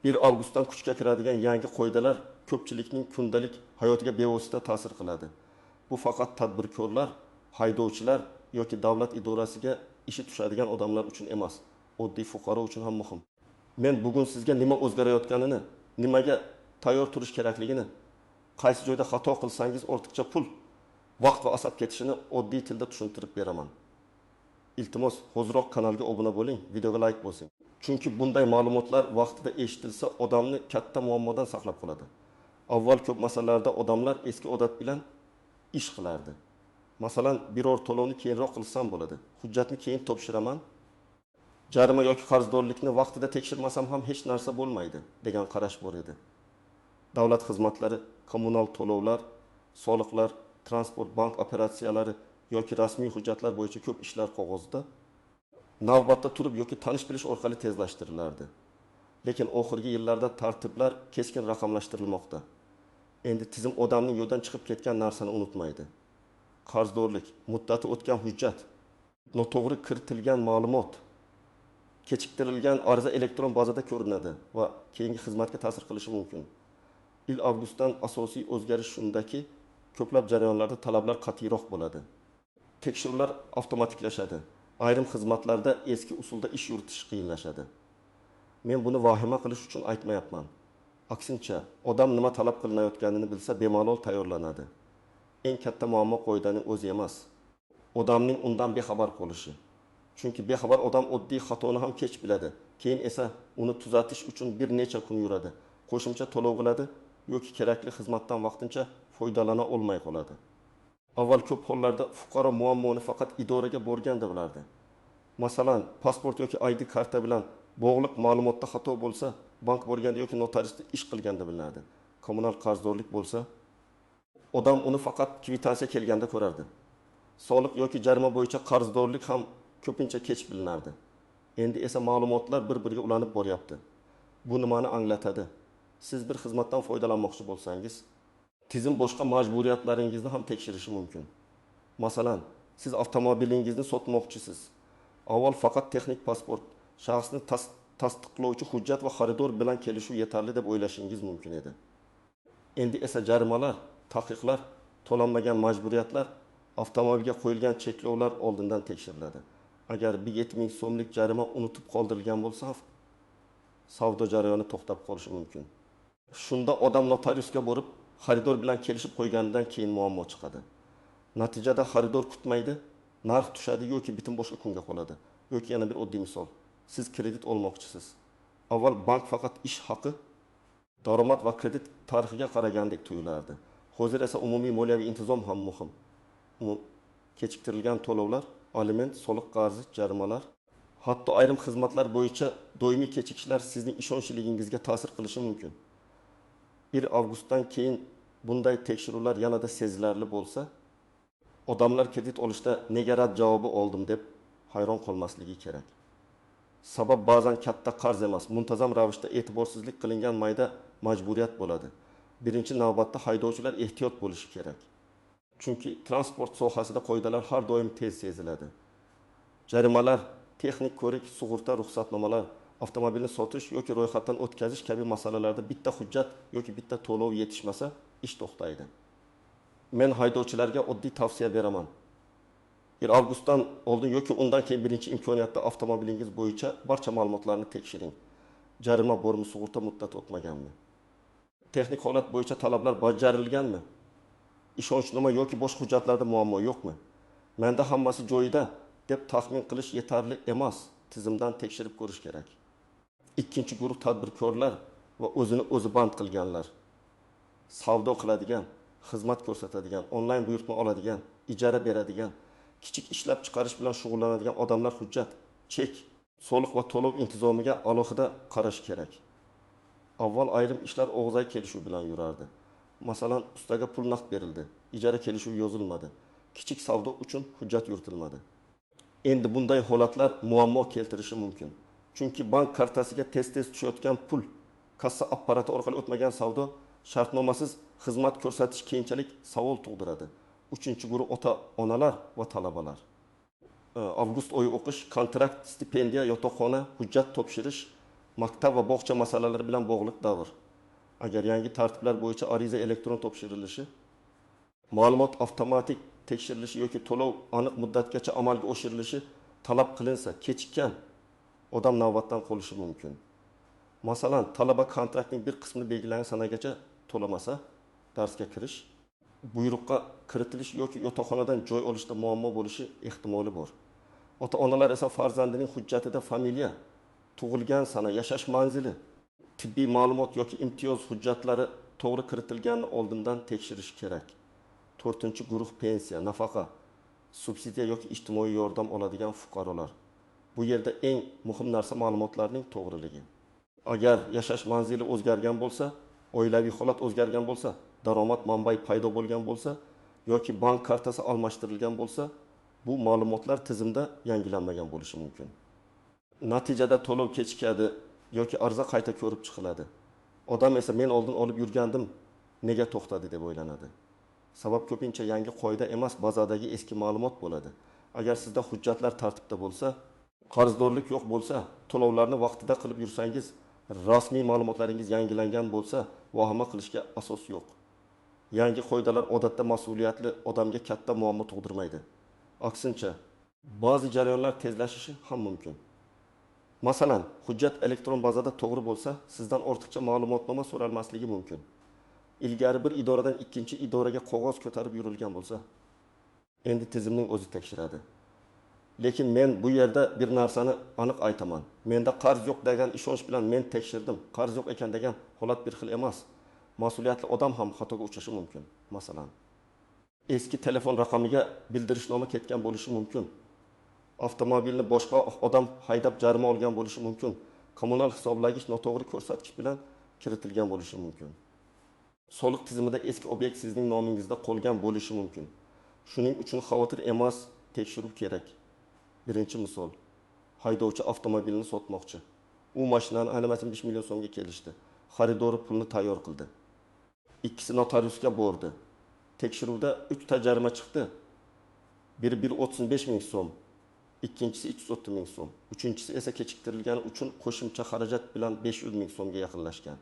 1 avgustdan kuchga kiradigan yangi qoidalar ko'pchilikning kundalik hayotiga bevosita ta'sir qiladi. Bu faqat tadbirkorlar, haydovchilar yoki davlat idorasiga ishi tushadigan odamlar uchun emas, oddiy fuqaro uchun ham muhim. Men bugun sizga nima o'zgarayotganini, nimaga tayyor turish kerakligini, qaysi joyda xato qilsangiz ortiqcha pul, vaqt va asab ketishini oddiy tilda tushuntirib beraman. Iltimos, hoziroq kanalga obuna bo'ling, videoga like bosing. Chunki bunday ma'lumotlar vaqtida eshitilsa odamni katta muammodan saqlab qoladi. Avval ko'p masalalarda odamlar eski odat bilan ish qilardi. Masalan, biror to'lovni keyinroq qilsam bo'ladi. Hujjatni keyin topshiraman. Jarima yoki qarzdorlikni vaqtida tekshirmasam ham hech narsa bo'lmaydi degan qarash bor edi. Davlat xizmatlari, kommunal to'lovlar, soliqlar, transport, bank operatsiyalari yoki rasmiy hujjatlar bo'yicha ko'p ishlar qog'ozda navbatda turib yoki tanish bilish orqali tezlashtirilardi. Lekin oxirgi yillarda tartiblar keskin raqamlashtirilmoqda. Endi tizim odamning yo'ldan chiqib ketgan narsani unutmaydi. Qarzdorlik, muddati o'tgan hujjat, noto'g'ri kiritilgan ma'lumot, kechiktirilgan ariza elektron bazada ko'rinadi va keyingi xizmatga ta'sir qilishi mumkin. 1 avgustdan asosiy o'zgarish shundaki, ko'plab jarayonlarda talablar qat'iyroq bo'ladi. Tekshiruvlar avtomatiklashadi. Ayrim xizmatlarda eski usulda ish yuritish qiyinlashadi. Men buni vahima qilish uchun aytmayapman. Aksincha, odam nima talab qilinayotganini bilsa bemalol tayyorlanadi. Eng katta muammo qoidaning o'zi emas, odamning undan bexabar qolishi. Chunki bexabar odam oddiy xatoni ham kech biladi. Keyin esa uni tuzatish uchun bir necha kun yuradi. Qo'shimcha to'lov qiladi yoki kerakli xizmatdan vaqtincha foydalana olmay qoladi. Avval ko'p hollarda fuqaro muammoni faqat idoraga borganda bilardi. Masalan, pasport yoki ID karta bilan bog'liq ma'lumotda xato bo'lsa, bank borganda yoki notariusda ish qilganda bilinardi. Kommunal qarzdorlik bo'lsa, odam uni faqat kvitansiya kelganda ko'rardi. Soliq yoki jarima bo'yicha qarzdorlik ham ko'pincha kech bilinardi. Endi esa ma'lumotlar bir-biriga ulanib boryapti. Bu nimani anglatadi? Siz bir xizmatdan foydalanmoqchi bo'lsangiz, tizim boshqa majburiyatlaringizni ham tekshirishi mumkin. Masalan, siz avtomobilingizni sotmoqchisiz. Avval faqat texnik pasport, shaxsni tasdiqlovchi hujjat va xaridor bilan kelishuv yetarli deb o'ylashingiz mumkin edi. Endi esa jarimalar, taqiqlar, to'lanmagan majburiyatlar, avtomobilga qo'yilgan cheklovlar oldindan tekshiriladi. Agar 7000 so'mlik jarima unutib qoldirilgan bo'lsa, savdo jarayoni to'xtab qolishi mumkin. Shunda odam notariusga borib, xaridor bilan kelishib qo'yganidan keyin muammo chiqadi. Natijada xaridor kutmaydi, narx tushadi yoki bitim boshqa kunga qoladi. Yoki yana bir oddiy misol. Siz kredit olmoqchisiz. Avval bank faqat ish haqi, daromad va kredit tarixiga qaragandek tuyulardi. Hozir esa umumiy moliyaviy intizom ham muhim. Kechiktirilgan to'lovlar, aliment, soliq qarzi, jarimalar, hatto ayrim xizmatlar bo'yicha doimiy kechikishlar sizning ishonchligingizga ta'sir qilishi mumkin. 1 avgustdan keyin bunday tekshiruvlar yanada sezilarli bo'lsa, odamlar kredit olishda nega rad javobi oldim deb hayron qolmasligi kerak. Sabab ba'zan katta qarz emas, muntazam ravishda e'tiborsizlik qilingan mayda majburiyat bo'ladi. Birinchi navbatda haydovchilar ehtiyot bo'lishi kerak. Chunki transport sohasida qoidalar har doim tez seziladi. Jarimalar, texnik ko'rik, sug'urta, ruxsatnomalar, avtomobilni sotish yoki ro'yxatdan o'tkazish kabi masalalarda bitta hujjat yoki bitta to'lov yetishmasa, ish to'xtaydi. Men haydovchilarga oddiy tavsiya beraman. 1 avgustdan oldin yoki undan keyin birinchi imkoniyatda avtomobilingiz bo'yicha barcha ma'lumotlarni tekshiring. Jarima bormi, sug'urta muddati o'tmaganmi? Texnik holat bo'yicha talablar bajarilganmi? Ishonchnoma yoki boshqa hujjatlarda muammo yo'qmi? Menda hammasi joyida deb taxmin qilish yetarli emas, tizimdan tekshirib ko'rish kerak. Ikkinchi guruh tadbirkorlar va o'zini o'zi band qilganlar. Savdo qiladigan, xizmat ko'rsatadigan, onlayn buyurtma oladigan, ijara beradigan, kichik ishlab chiqarish bilan shug'ullanadigan odamlar hujjat, chek, soliq va to'lov intizomiga alohida qarash kerak. Avval ayrim ishlar og'zaki kelishuv bilan yurardi. Masalan, ustaga pul naqd berildi, ijara kelishuvi yozilmadi, kichik savdo uchun hujjat yuritilmadi. Endi bunday holatlar muammo keltirishi mumkin. Chunki bank kartasiga tez-tez tushayotgan pul, kassa apparati orqali o'tmagan savdo, shartnomasiz xizmat ko'rsatish keyinchalik savol tug'diradi. Uchinchi guruh ota-onalar va talabalar. Avgust oyi o'qish, kontrakt, stipendiya, yotoqxona, hujjat topshirish, Maktab va bog'cha masalalari bilan bog'liq davr. Agar yangi tartiblar bo'yicha ariza elektron topshirilishi, ma'lumot avtomatik tekshirilishi yoki to'lov aniq muddatgacha amalga oshirilishi talab qilinsa, kechikkan odam navbatdan qolishi mumkin. Masalan, talaba kontraktning bir qismini belgilangan sanagacha to'lamasa, darsga kirish, buyruqqa kiritilish yoki yotoqxonadan joy olishda muammo bo'lishi ehtimoli bor. Ota-onalar esa farzandining hujjatida familiya, tug'ilgan sana, yashash manzili, tibbiy ma'lumot yoki imtiyoz hujjatlari to'g'ri kiritilganini oldindan tekshirish kerak. To'rtinchi guruh pensiya, nafaqa, subsidiya yoki ijtimoiy yordam oladigan fuqarolar. Bu yerda eng muhim narsa ma'lumotlarning to'g'riligi. Agar yashash manzili o'zgargan bo'lsa, oilaviy holat o'zgargan bo'lsa, daromad manbai paydo bo'lgan bo'lsa yoki bank kartasi almashtirilgan bo'lsa, bu ma'lumotlar tizimda yangilanmagan bo'lishi mumkin. Natijada to'lov kechikadi yoki arza qayta ko'rib chiqiladi. Odam esa men oldin olib yurgandim, nega to'xtadi deb o'ylanadi. Sabab ko'pincha yangi qoida emas, bazadagi eski ma'lumot bo'ladi. Agar sizda hujjatlar tartibda bo'lsa, qarzdorlik yo'q bo'lsa, to'lovlarni vaqtida qilib yursangiz, rasmiy ma'lumotlaringiz yangilangan bo'lsa, vahima qilishga asos yo'q. Yangi qoidalar odatda mas'uliyatli odamga katta muammo tug'dirmaydi. Aksincha, ba'zi jarayonlar tezlashishi ham mumkin. Masalan, hujjat elektron bazada to'g'ri bo'lsa, sizdan ortiqcha ma'lumotnoma so'ralmasligi mumkin. Ilgari bir idoradan ikkinchi idoraga qog'oz ko'tarib yurilgan bo'lsa, endi tizimning o'zi tekshiradi. Lekin men bu yerda bir narsani aniq aytaman. Menda qarz yo'q degan ishonch bilan men tekshirdim, qarz yo'q ekan degan holat bir xil emas. Mas'uliyatli odam ham xatoga uchrashi mumkin. Masalan, eski telefon raqamiga bildirishnoma ketgan bo'lishi mumkin. Avtomobilni boshqa odam haydab jarima olgan bo'lishi mumkin. Kommunal hisoblagich noto'g'ri ko'rsatkich bilan kiritilgan bo'lishi mumkin. Soliq tizimida eski obyekt sizning nomingizda qolgan bo'lishi mumkin. Shuning uchun xavotir emas, tekshiruv kerak. Birinchi misol. Haydovchi avtomobilni sotmoqchi. U mashinani aylanmasi 5 million so'mga kelishdi. Xaridori pulni tayyor qildi. Ikkisi notariusga bordi. Tekshiruvda 3 ta jarima chiqdi. Biri 135 ming so'm, ikkinchisi 330 ming so'm, uchinchisi esa kechiktirilgani uchun qo'shimcha xarajat bilan 500 ming so'mga yaqinlashgan.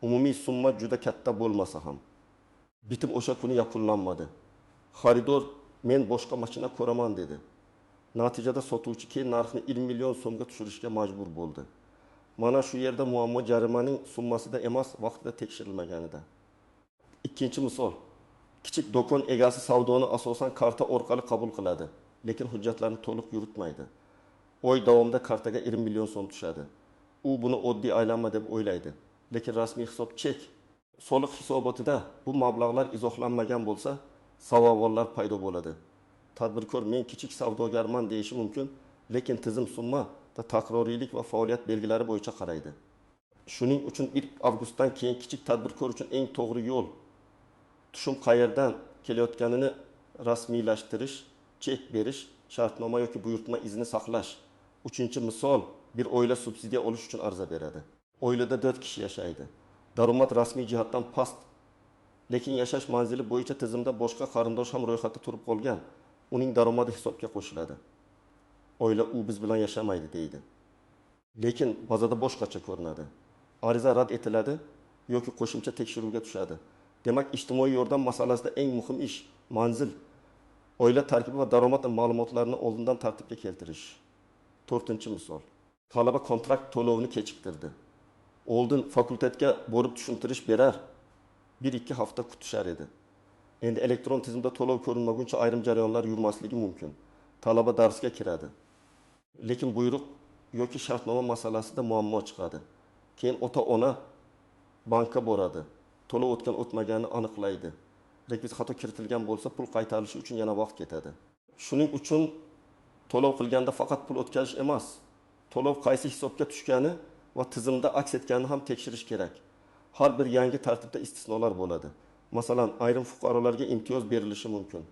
Umumiy summa juda katta bo'lmasa ham bitim o'sha kuni yakunlanmadi. Xaridor men boshqa mashina ko'raman dedi. Natijada sotuvchi keyin narxni 1 million so'mga tushirishga majbur bo'ldi. Mana shu yerda muammo jarimaning summasida emas, vaqtida tekshirilmaganida. Ikkinchi misol. Kichik do'kon egasi savdoni asosan karta orqali qabul qiladi, lekin hujjatlarni to'liq yuritmaydi. Oy davomida kartaga 1 million so'm tushadi. U buni oddiy aylanma deb o'ylaydi, lekin rasmiy hisob chek, soliq hisobotida bu mablag'lar izohlanmagan bo'lsa, savollar paydo bo'ladi. Tadbirkor men kichik savdogarman deyishi mumkin, lekin tizim summa takroriylik va faoliyat belgilari bo'yicha qaraydi. Shuning uchun 1 avgustdan keyin kichik tadbirkor uchun eng to'g'ri yo'l tushum qayerdan kelayotganini rasmiylashtirish, chek berish, shartnoma yoki buyurtma izini saqlash. Uchinchi misol, bir oila subsidiya olish uchun arza beradi. Oilada 4 kishi yashaydi. Daromad rasmiy jihatdan past, lekin yashash manzili bo'yicha tizimda boshqa qarindosh ham ro'yxatda turib qolgan. Uning daromadi hisobga qo'shiladi. Oila u biz bilan yashamaydi deydi. Lekin bazada boshqacha ko'rinadi. Ariza rad etiladi yoki qo'shimcha tekshiruvga tushadi. Demak, ijtimoiy yordam masalasida eng muhim ish manzil, oila tarkibi va daromad ma'lumotlarini oldindan tartibga keltirish. To'rtinchi misol. Talaba kontrakt to'lovini kechiktirdi. Oldin fakultetga borib tushuntirish berar, 1-2 hafta kutishar edi. Endi elektron tizimda to'lov ko'rinmaguncha ayrim jarayonlar yurmasligi mumkin. Talaba darsga kiradi. Lekin buyruq yoki shartnoma masalasida muammo chiqadi. Keyin ota-ona bankka boradi. To'lov o'tgan o'tmaganini aniqlaydi. Rekvizit xato kiritilgan bo'lsa, pul qaytarilishi uchun yana vaqt ketadi. Shuning uchun to'lov qilganda faqat pul o'tkazish emas, to'lov qaysi hisobga tushgani va tizimda aks etganini ham tekshirish kerak. Har bir yangi tartibda istisnolar bo'ladi. Masalan, ayrim fuqarolarga imtiyoz berilishi mumkin.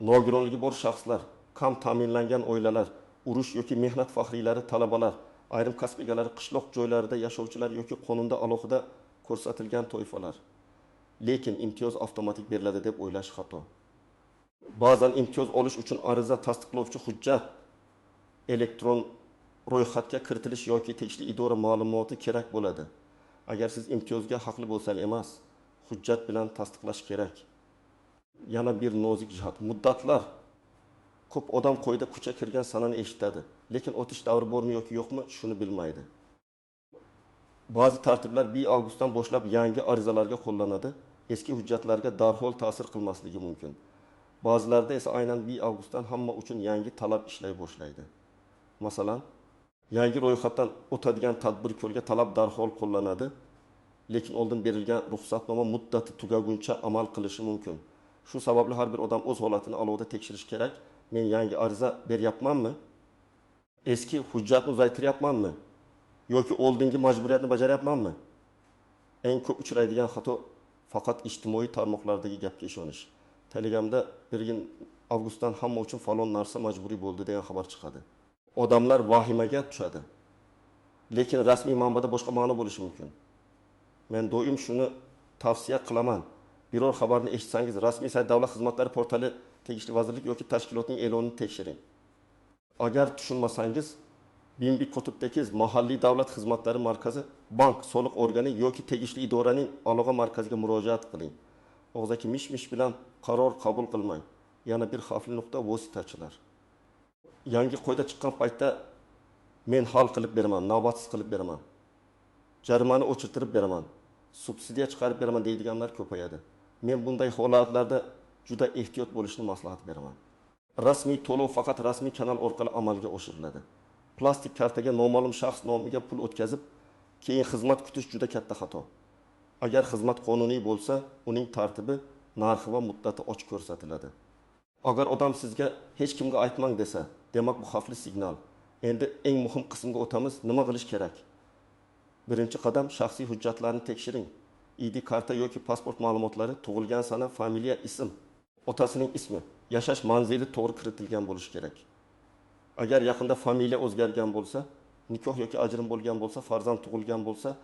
Nogironligi bor shaxslar, kam ta'minlangan oilalar, urush yoki mehnat faxriylari, talabalar, ayrim kasb egalari, qishloq joylarida yashovchilar yoki qonunda alohida ko'rsatilgan toifalar. Lekin imtiyoz avtomatik beriladi deb o'ylash xato. Ba'zan imtiyoz olish uchun ariza tasdiqlovchi hujjat, elektron ro'yxatga kiritilish yoki tegishli idora ma'lumoti kerak bo'ladi. Agar siz imtiyozga haqli bo'lsam emas, hujjat bilan tasdiqlash kerak. Yana bir nozik jihat, muddatlar. Ko'p odam qoida kuchga kirgan sanani eshitadi, lekin o'tish davri bormi yoki yo'qmi, shuni bilmaydi. Ba'zi tartiblar 1 avgustdan boshlab yangi arizalarga qo'llanadi, eski hujjatlarga darhol ta'sir qilmasligi mumkin. Ba'zilarda esa aynan 1 avgustdan hamma uchun yangi talab ishlay boshlaydi. Masalan, yangi ro'yxatdan o'tadigan tadbirkorga talab darhol qo'llanadi, lekin oldin berilgan ruxsatnoma muddati tugaguncha amal qilishi mumkin. Shu sababli har bir odam o'z holatini alohida tekshirish kerak. Men yangi ariza beryapmanmi? Eski hujjatni uzaytiryapmanmi? Yoki oldingi majburiyatni bajaryapmanmi? Eng ko'p uchraydigan xato faqat ijtimoiy tarmoqlardagi gapga ishonish. Telegramda 1 avgustdan hamma uchun falon narsa majburiy bo'ldi degan xabar chiqadi. Odamlar vahimaga tushadi. Lekin rasmiy manbada boshqa ma'no bo'lishi mumkin. Men doim shuni tavsiya qilaman. Biror xabarni eshitsangiz, rasmiy sayt, davlat xizmatlari portali, tegishli vazirlik yoki tashkilotning e'lonini tekshiring. Agar tushunmasangiz, BIMBI kotibdagi mahalliy davlat xizmatlari markazi, bank, soliq organi yoki tegishli idoraning aloqa markaziga murojaat qiling. Og'zaki mish-mish bilan qaror qabul qilmang. Yana bir xavfli nuqta vositachilar. Yangi qoida chiqqan paytda men hal qilib beraman, navbatsiz qilib beraman, jarimani o'chirtirib beraman, subsidiya chiqarib beraman deydiganlar ko'payadi. Men bunday holatlarda juda ehtiyot bo'lishni maslahat beraman. Rasmiy to'lov faqat rasmiy kanal orqali amalga oshiriladi. Plastik kartaga noma'lum shaxs nomiga pul o'tkazib, keyin xizmat kutish juda katta xato. Agar xizmat qonuniy bo'lsa, uning tartibi, narxi va muddati ochiq ko'rsatiladi. Agar odam sizga hech kimga aytmang desa, demak bu xavfli signal. Endi eng muhim qismga o'tamiz, nima qilish kerak? Birinchi qadam shaxsiy hujjatlarni tekshiring. ID karta yoki pasport ma'lumotlari, tug'ilgan sana, familiya, ism, otasining ismi, yashash manzili to'g'ri kiritilgan bo'lishi kerak. Agar yaqinda familiya o'zgargan bo'lsa, nikoh yoki ajrim bo'lgan bo'lsa, farzand tug'ilgan bo'lsa,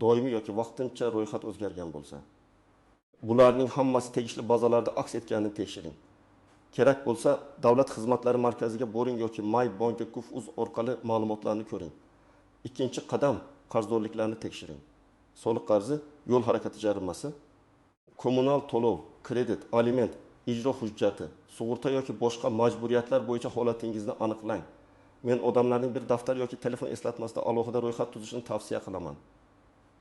doimiy yoki vaqtincha ro'yxat o'zgargan bo'lsa, bularning hammasi tegishli bazalarda aks etganini tekshiring. Kerak bo'lsa, davlat xizmatlari markaziga boring yoki mybank.gov.uz orqali ma'lumotlarni ko'ring. Ikkinchi qadam qarzdorliklarni tekshiring. Soliq qarzi, yo'l harakati jarimasi, kommunal to'lov, kredit, aliment, ijro hujjati, sug'urta yoki boshqa majburiyatlar bo'yicha holatingizni aniqlang. Men odamlarning bir daftar yoki telefon eslatmasida alohida ro'yxat tuzishini tavsiya qilaman.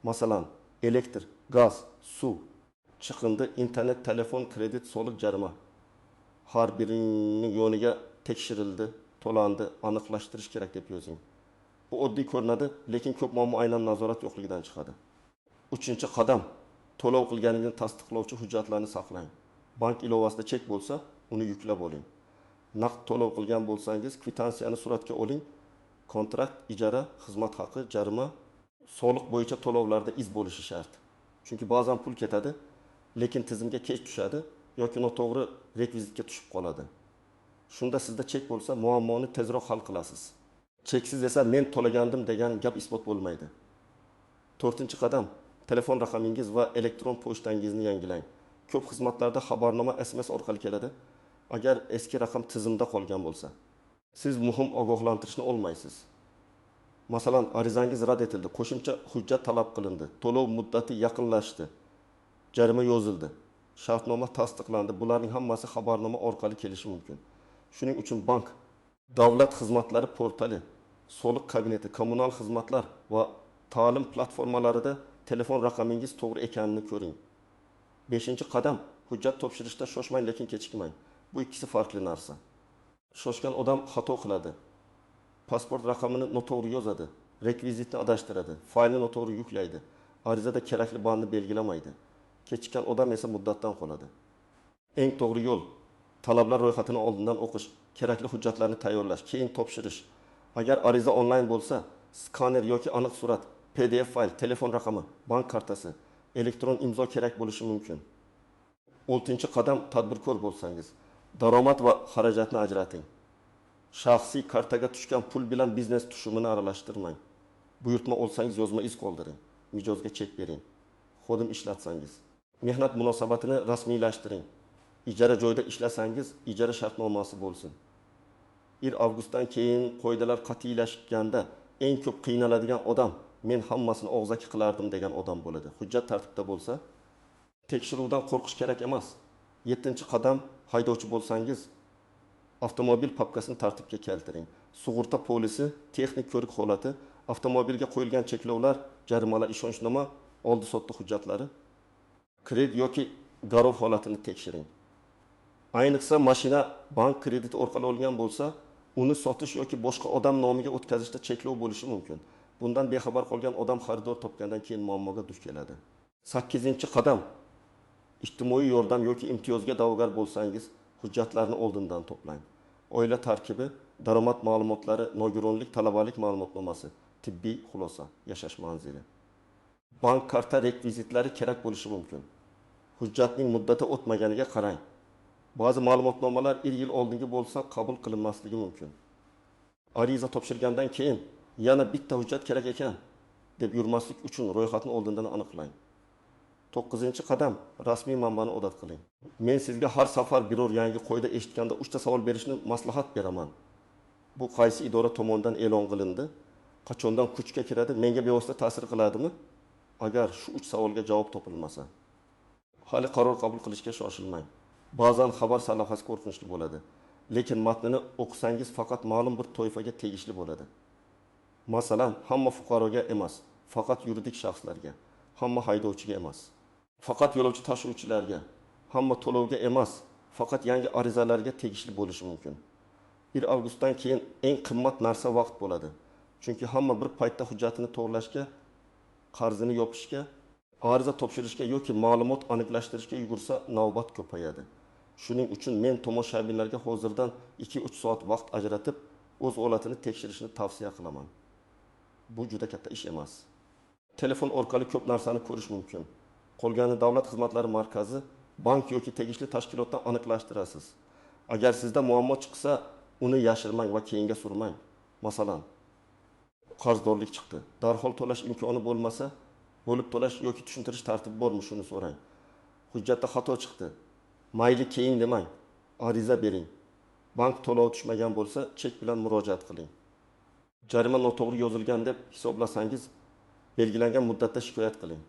Masalan, elektr, gaz, suv, chiqindi, internet, telefon, kredit, soliq, jarima. Har birining yoniga tekshirildi, to'landi, aniqlashtirish kerak deb yozing. Bu oddiy ko'rinadi, lekin ko'p muammo aynan nazorat yo'qligidan chiqadi. Uchinchi qadam, to'lov qilganingizni tasdiqlovchi hujjatlarni saqlang. Bank ilovasida chek bo'lsa, uni yuklab oling. Naqd to'lov qilgan bo'lsangiz, kvitansiyani suratga oling. Kontrakt, ijara, xizmat haqi, jarima, soliq bo'yicha to'lovlarda iz bo'lishi shart. Chunki ba'zan pul ketadi, lekin tizimga kech tushadi yoki noto'g'ri rekvizitga tushib qoladi. Shunda sizda chek bo'lsa, muammoni tezroq hal qilasiz. Cheksiz esa men to'lagandim degan gap isbot bo'lmaydi. To'rtinchi qadam, telefon raqamingiz va elektron pochtangizni yangilang. Ko'p xizmatlarda xabarnoma SMS orqali keladi. Agar eski raqam tizimda qolgan bo'lsa, siz muhim ogohlantirishni olmaysiz. Masalan, arizangiz rad etildi, qo'shimcha hujjat talab qilindi, to'lov muddati yaqinlashdi, jarima yozildi, shartnoma tasdiqlandi. Bularning hammasi xabarnoma orqali kelishi mumkin. Shuning uchun bank, davlat xizmatlari portali, soliq kabineti, kommunal xizmatlar va ta'lim platformalarida telefon raqamingiz to'g'ri ekanini ko'ring. Beshinchi qadam, hujjat topshirishda shoshmang, lekin kechikmang. Bu ikkisi farqli narsa. Shoshgan odam xato qiladi. Pasport raqamini noto'g'ri yozadi, rekvizitni adashtiradi, faylni noto'g'ri yuklaydi, arizada kerakli bandni belgilamaydi. Kechikkan odam esa muddatdan qoladi. Eng to'g'ri yo'l, talablar ro'yxatini oldindan o'qish, kerakli hujjatlarni tayyorlash, keyin topshirish. Agar ariza onlayn bo'lsa, skaner yoki aniq surat, PDF fayl, telefon raqami, bank kartasi, elektron imzo kerak bo'lishi mumkin. Oltinchi qadam, tadbirkor bo'lsangiz, daromad va xarajatni ajrating. Shaxsiy kartaga tushgan pul bilan biznes tushumini aralashtirmang. Buyurtma olsangiz yozma iz qoldiring, mijozga chek bering. Xodim ishlatsangiz, mehnat munosabatini rasmiylashtiring. Ijara joyda ishlasangiz, ijara shartnomasi bo'lsin. 1 avgustdan keyin qoidalar qat'iylashganda eng ko'p qiynaladigan odam men hammasini og'zaki qilardim degan odam bo'ladi. Hujjat tartibda bo'lsa, tekshiruvdan qo'rqish kerak emas. 7-qadam, haydovchi bo'lsangiz, avtomobil papkasini tartibga keltiring. Sug'urta polisi, texnik ko'rik holati, avtomobilga qo'yilgan cheklovlar, jarimalar, ishonchnoma, oldi-sotdi hujjatlari, kredit yoki garov holatini tekshiring. Ayniqsa mashina bank krediti orqali olgan bo'lsa, uni sotish yoki boshqa odam nomiga o'tkazishda cheklov bo'lishi mumkin. Bundan bexabar qolgan odam xaridor topgandan keyin muammoga duch keladi. 8-qadam, ijtimoiy yordam yoki imtiyozga da'vogar bo'lsangiz, hujjatlarni oldindan to'plang. Oila tarkibi, daromad ma'lumotlari, nogironlik, talabalik ma'lumotnomasi, tibbiy xulosa, yashash manzili. Bank karta rekvizitlari kerak bo'lishi mumkin. Hujjatning muddati o'tmaganiga qarang. Ba'zi ma'lumotnomalar 1 yil oldingi bo'lsa qabul qilinmasligi mumkin. Ariza topshirgandan keyin yana bitta hujjat kerak ekan deb yurmaslik uchun ro'yxatni oldindan aniqlang. 9-qadam, rasmiy manbani odat qiling. Men sizga har safar biror yangi qoida eshitganda 3 ta savol berishni maslahat beraman. Bu qaysi idora tomonidan e'lon qilindi? Qachondan kuchga kiradi? Menga bevosita ta'sir qiladimi? Agar shu 3 savolga javob topilmasa, hali qaror qabul qilishga shoshilmang. Ba'zan xabar sarlavhasi qo'rqinchli bo'ladi, lekin matnini o'qisangiz faqat ma'lum bir toifaga tegishli bo'ladi. Masalan, hamma fuqaroga emas, faqat yuridik shaxslarga, hamma haydovchiga emas, faqat yo'lovchi tashuvchilarga, hamma to'lovga emas, faqat yangi arizalarga tegishli bo'lishi mumkin. 1 avgustdan keyin eng qimmat narsa vaqt bo'ladi. Chunki hamma bir paytda hujjatini to'g'rilashga, qarzini yopishga, ariza topshirishga yoki ma'lumot aniqlashtirishga yugursa navbat ko'payadi. Shuning uchun men tomoshabinlarga hozirdan 2-3 soat vaqt ajratib, o'z holatini tekshirishni tavsiya qilaman. Bu juda katta ish emas. Telefon orqali ko'p narsani ko'rish mumkin. Qolgani davlat xizmatlari markazi, bank yoki tegishli tashkilotdan aniqlashtirasiz. Agar sizda muammo chiqsa, uni yashirmang va keyinga surmang. Masalan, qarzdorlik chiqdi. Darhol to'lash imkoni bo'lmasa, bo'lib to'lash yoki tushuntirish tartibi bormi, shuni so'rang. Hujjatda xato chiqdi. Mayli keyin demang, ariza bering. Bank to'lovi tushmagan bo'lsa, chek bilan murojaat qiling. Jarima noto'g'ri yozilgan deb hisoblasangiz, belgilangan muddatda shikoyat qiling.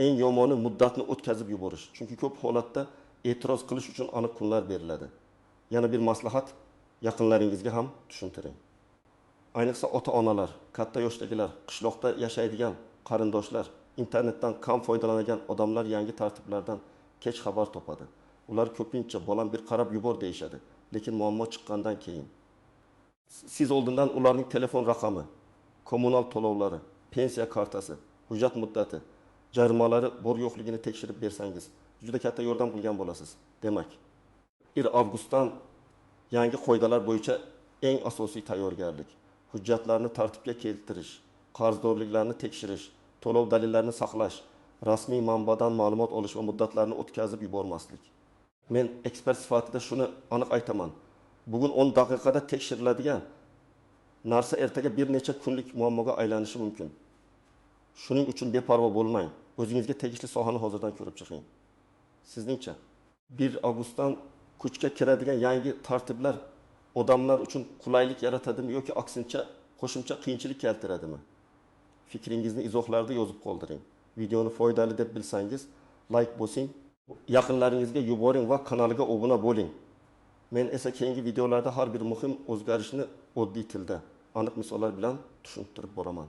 Eng yomoni muddatni o'tkazib yuborish. Chunki ko'p holatda e'tiroz qilish uchun aniq kunlar beriladi. Yana bir maslahat, yaqinlaringizga ham tushuntiring. Ayniqsa ota-onalar, katta yoshdagilar, qishloqda yashaydigan qarindoshlar, internetdan kam foydalanadigan odamlar yangi tartiblardan kech xabar topadi. Ular ko'pincha bolam bir qarab yubor deyishadi, lekin muammo chiqqandan keyin. Siz oldindan ularning telefon raqami, kommunal to'lovlari, pensiya kartasi, hujjat muddati, jarimalari bor yo'qligini tekshirib bersangiz, juda katta yordam qilgan bo'lasiz. Demak, 1 avgustdan yangi qoidalar bo'yicha eng asosiy tayyorgarlik, hujjatlarni tartibga keltirish, qarzdorliklarni tekshirish, to'lov dalillarini saqlash, rasmiy manbadan ma'lumot olish va muddatlarni o'tkazib yubormaslik. Men ekspert sifatida shuni aniq aytaman. Bugun 10 daqiqada tekshiriladigan narsa ertaga bir necha kunlik muammoga aylanishi mumkin. Shuning uchun beparvo bo'lmang. O'zingizga tegishli sohani hozirdan ko'rib chiqing. Sizningcha 1 avgustdan kuchga kiradigan yangi tartiblar odamlar uchun qulaylik yaratadimi yoki aksincha qo'shimcha qiyinchilik keltiradimi? Fikringizni izohlarda yozib qoldiring. Videoni foydali deb bilsangiz, like bosing, yaqinlaringizga yuboring va kanalga obuna bo'ling. Men esa keyingi videolarda har bir muhim o'zgarishni oddiy tilda, aniq misollar bilan tushuntirib boraman.